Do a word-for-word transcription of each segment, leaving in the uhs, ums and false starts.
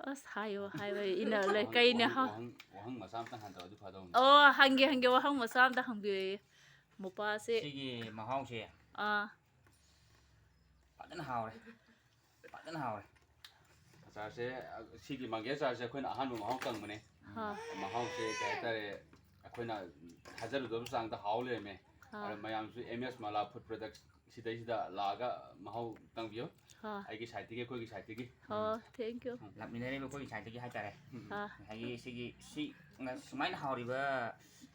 ꯑꯁ, ꯍꯥꯏꯌꯣ, ꯍꯥꯏꯌꯣ, ꯏꯟꯅ ꯂꯩ꯫ ꯋꯥꯍꯪ, ꯀꯩꯅ ꯋꯥꯍꯪ, ꯍꯥ-, ꯋꯥꯍꯪ, ꯋꯥꯍꯪ ꯃꯆꯥ ꯑꯝꯇꯪ ꯍꯥꯟꯅ ꯇꯧꯔꯗꯤ ꯐꯗꯧꯅꯤ꯫ ꯑꯣ, ꯍꯪꯒꯦ, ꯍꯪꯒꯦ, ꯋꯥꯍꯪ ꯃꯆꯥ ꯑꯝꯇ ꯍꯪꯕꯤꯌꯨ꯫ ꯃꯣꯄꯥꯁꯦ꯫ ꯁꯤꯒꯤ ꯃꯍꯥꯎꯁꯦ꯫ ꯑꯥ꯫ ꯐꯖꯅ ꯍꯥꯎꯔꯦ꯫ ꯐꯖꯅ ꯍꯥꯎꯔꯦ꯫ ꯑꯆꯥꯔꯁꯦ, ꯑ, ꯁꯤꯒꯤ ꯃꯪꯒꯦ ꯑꯆꯥꯔꯁꯦ ꯑꯩꯈꯣꯏꯅ ꯑꯍꯥꯟꯕ ꯃꯍꯥꯎ ꯇꯪꯕꯅꯦ꯫ ꯍꯥ꯫ ꯃꯍꯥꯎꯁꯦ ꯀꯩ ꯍꯥꯏꯇꯥꯔꯦ, ꯑꯩꯈꯣꯏꯅ ꯊꯥꯖꯔꯨꯗꯕ ꯆꯥꯡꯗ ꯍꯥꯎ ꯂꯩꯔꯝꯃꯦ꯫ ꯍꯥ꯫ ꯑꯗꯣ ꯃꯌꯥꯝꯁꯨ M S Mala Food Products ꯁꯤꯗꯩꯁꯤꯗ ꯂꯥꯛꯑꯒ ꯃꯍꯥꯎ ꯇꯪꯕꯤꯌꯨ꯫ ꯍꯥ꯫ ꯑꯩꯒꯤ side ꯇꯒꯤ, ꯑꯩꯈꯣꯏꯒꯤ side ꯇꯒꯤ꯫ ꯑꯣ, thank you꯫ ꯂꯥꯛꯃꯤꯟꯅꯔꯤꯕ ꯑꯩꯈꯣꯏꯒꯤ side ꯇꯒꯤ ꯍꯥꯏꯇꯥꯔꯦ꯫ ꯎꯝ꯫ ꯍꯥ꯫ ꯉꯁꯥꯏꯒꯤ ꯁꯤꯒꯤ, ꯁꯤ ꯉ-, ꯁꯨꯃꯥꯏꯅ ꯍꯥꯎꯔꯤꯕ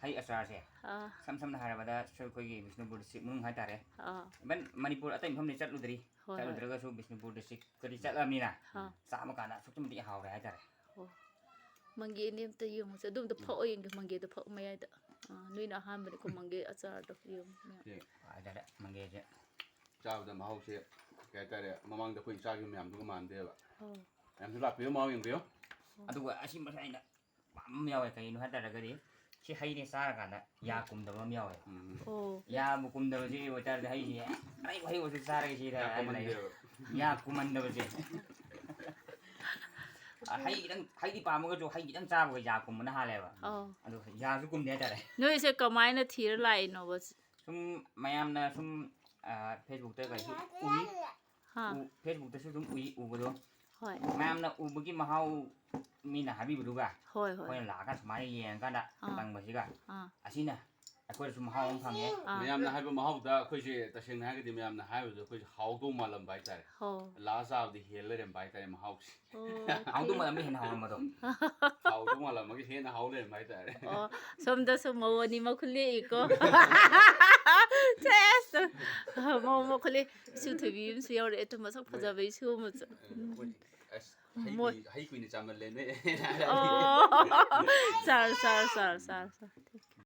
ꯍꯩ ꯑꯆꯥꯔꯁꯦ, ꯍꯥ꯫ ꯏꯁꯝ ꯁꯝꯅ ꯍꯥꯏꯔꯕꯗ ꯁꯤ ꯑꯩꯈꯣꯏꯒꯤ ꯕꯤꯁꯅꯨꯄꯨꯔ district ꯃꯅꯨꯡ ꯍꯥꯏꯇꯥꯔꯦ꯫ ꯍꯥ꯫ Even ꯃꯅꯤꯄꯨꯔ ꯑꯇꯩ ꯃꯐꯝꯗꯤ ꯆꯠꯂꯨꯗ꯭ꯔꯤ꯫ ꯍꯣꯏ, ꯍꯣꯏ꯫ ꯆꯠꯂꯨꯗ꯭ꯔꯒꯁꯨ ꯕꯤꯁꯅꯨꯄꯨꯔ district ꯀꯗꯤ ꯆꯠꯂꯕꯅꯤꯅ, ꯍꯥ꯫ ꯆꯥꯕ ꯀꯥꯟꯗ ꯑꯁꯨꯛꯀꯤ ꯃꯇꯤꯛ ꯍꯥꯎꯔꯦ ꯍꯥꯏꯇꯥꯔꯦ꯫ ꯑꯣ꯫ ꯃꯪꯒꯦꯅꯦ ꯑꯝꯇ ꯌꯦꯡꯉꯨꯁꯦ꯫ ꯑꯗꯨ ꯑꯝꯇ ꯐꯛꯑꯣ ꯌꯦꯡꯒꯦ, ꯃꯪꯒꯦꯗꯣ ꯐꯛ ꯃꯌꯥꯏꯗ꯫ ꯑꯥ, ꯅꯣꯏꯅ ꯑꯍꯥꯟꯕꯅꯤꯀꯣ ꯃꯪꯒꯦ ꯑꯆꯥꯔꯗꯣ ꯌꯦꯡꯉꯨ ꯃꯌꯥꯝ꯫ ꯁꯤ ꯍꯥꯏꯇꯥꯔꯦ, ꯃꯪꯒꯦꯁꯦ꯫ ꯆꯥꯕꯗ ꯃꯍꯥꯎꯁꯦ ꯀꯩ ꯍꯥꯏꯇꯥꯔꯦ, ꯃꯃꯥꯡꯗ ꯑꯩꯈꯣꯏꯅ ꯆꯥꯈꯤꯕ ꯃꯌꯥꯝꯗꯨꯒ ꯃꯥꯟꯗꯦꯕ꯫ ꯑꯧ꯫ ꯃꯌꯥꯝꯁꯨ ꯂꯥꯛꯄꯤꯌꯨ, ꯃꯍꯥꯎ ꯌꯦꯡꯕꯤꯌꯨ꯫ ꯑꯣ꯫ ꯑꯗꯨꯒ ꯑꯁꯤ ꯃꯁꯥ ꯑꯩꯅ ꯄꯥꯝꯕ ꯑꯃ ꯌꯥꯎꯋꯦ꯫ ꯀꯩꯒꯤꯅꯣ ꯍꯥꯏ ꯇꯥꯔꯒꯗꯤ ꯁꯤ ꯍꯩꯅꯦ ꯆꯥꯔꯀꯥꯟꯗ ꯌꯥ ꯀꯨꯝꯗꯕ ꯑꯃ ꯌꯥꯎꯋꯦ꯫ ꯎꯝ꯫ ꯑꯣ꯫ ꯌꯥꯕꯨ ꯀꯨꯝꯗꯕꯁꯤ ꯑꯣꯏꯇꯥꯔꯗꯤ ꯍꯩꯁꯦ ꯑꯔꯩꯕ ꯍꯩ ꯑꯣꯏꯔꯁꯨ ꯆꯥꯔꯒꯦ ꯁꯤꯗ ꯌꯥ ꯍꯥꯏꯔ ꯂꯩ꯫ ꯀꯨꯝꯍꯟꯗꯦꯕ꯫ ꯌꯥ ꯀꯨꯝꯍꯟꯗꯕꯁꯦ꯫ ꯑ, ꯍꯩ ꯈꯤꯇꯪ, ꯍꯩꯗꯤ ꯄꯥꯝꯃꯒꯁꯨ ꯍꯩ ꯈꯤꯇꯪ ꯆꯥꯕꯒ ꯌꯥ ꯀꯨꯝꯕꯅ ꯍꯥꯜꯂꯦꯕ꯫ ꯑꯧ꯫ ꯑꯗꯨ ꯌꯥꯁꯨ ꯀꯨꯝꯗꯦ ꯍꯥꯏꯇꯥꯔꯦ꯫ ꯅꯣꯏꯁꯦ ꯀꯃꯥꯏꯅ ꯊꯤꯔ ꯂꯥꯛꯏꯅꯣꯕ? ꯁꯨꯝ ꯃꯌꯥꯝꯅ ꯁꯨꯝ, ꯑ, Facebook ꯇ ꯀꯩꯁꯨ ꯎꯏ꯫ ꯍꯥ꯫ ꯎ-, Facebook ꯇꯁꯨ ꯑꯗꯨꯝ ꯎꯏ, ꯎꯕꯗꯣ꯫ ꯍꯣꯏ꯫ ꯃꯌꯥꯝꯅ ꯎꯕꯒꯤ ꯃꯍꯥꯎ ꯃꯤꯅ ꯍꯥꯏꯕꯤꯕꯗꯨꯒ ꯍꯣꯏ, ꯍꯣꯏ꯫ ꯑꯩꯈꯣꯏꯅ ꯂꯥꯛꯑꯒ ꯁꯨꯃꯥꯏꯅ ꯌꯦꯡꯉꯀꯥꯟꯗ ꯑꯥ꯫ ꯇꯪꯕꯁꯤꯒ ꯑꯥ꯫ ꯑꯁꯤꯅ ꯑꯩꯈꯣꯏꯗꯁꯨ ꯃꯍꯥꯎ ꯑꯃ ꯐꯪꯉꯦ꯫ ꯑꯥ꯫ ꯃꯌꯥꯝꯅ ꯍꯥꯏꯕ ꯃꯍꯥꯎꯗ ꯑꯩꯈꯣꯏꯁꯦ ꯇꯁꯦꯡꯅ ꯍꯥꯏꯔꯒꯗꯤ ꯃꯌꯥꯝꯅ ꯍꯥꯏꯕꯗꯣ ꯑꯩꯈꯣꯏꯁꯦ ꯍꯥꯎꯗꯧ ꯃꯥꯜꯂꯝꯕ ꯍꯥꯏꯇꯥꯔꯦ꯫ ꯍꯣ꯫ ꯂꯥꯛꯑ ꯆꯥꯕꯗꯤ ꯍꯦꯜ ꯂꯩꯔꯝꯕ ꯍꯥꯏꯇꯥꯔꯦ ꯃꯍꯥꯎꯁꯦ꯫ ꯑꯣ, ꯍꯥꯎꯗꯧ ꯐꯩ꯫ ꯃꯥꯜꯂꯝꯕ ꯍꯦꯟꯅ ꯍꯥꯎꯔꯝꯕꯗꯣ꯫ ꯍꯥꯎꯗꯧ ꯃꯥꯜꯂꯝꯃꯒ ꯍꯦꯟꯅ ꯍꯥꯎ ꯂꯩꯔꯝꯕ ꯍꯥꯏꯇꯥꯔꯦ꯫ ꯑꯣ, ꯁꯣꯝꯗꯁꯨ ꯃꯧ ꯑꯅꯤꯃꯛ ꯈꯨꯂꯦꯛꯏꯀꯣ꯫ ꯁꯦꯁ! ꯃꯧ ꯑꯃ ꯈꯨꯂꯦꯛ꯫ ꯏꯁꯨ ꯊꯣꯏꯕꯤ ꯑꯃꯁꯨ ꯌꯥꯎꯔꯛꯑꯦ, ꯇꯨ ꯃꯁꯛ ꯐꯖꯕ ꯏꯁꯨ ꯑꯃꯁꯨ꯫ ꯎꯝ, ꯃꯣꯏ, ꯑꯁ, ꯍꯩ ꯃꯣꯏ ꯀꯨꯏ-, ꯍꯩ ꯀꯨꯏꯅ ꯆꯥꯃꯜꯂꯦꯅꯦ꯫ ꯑꯣ꯫ ꯆꯥꯔꯣ, ꯆꯥꯔꯣ, ꯆꯥꯔꯣ, ꯆꯥꯔꯣ, ꯆꯥꯔꯣ꯫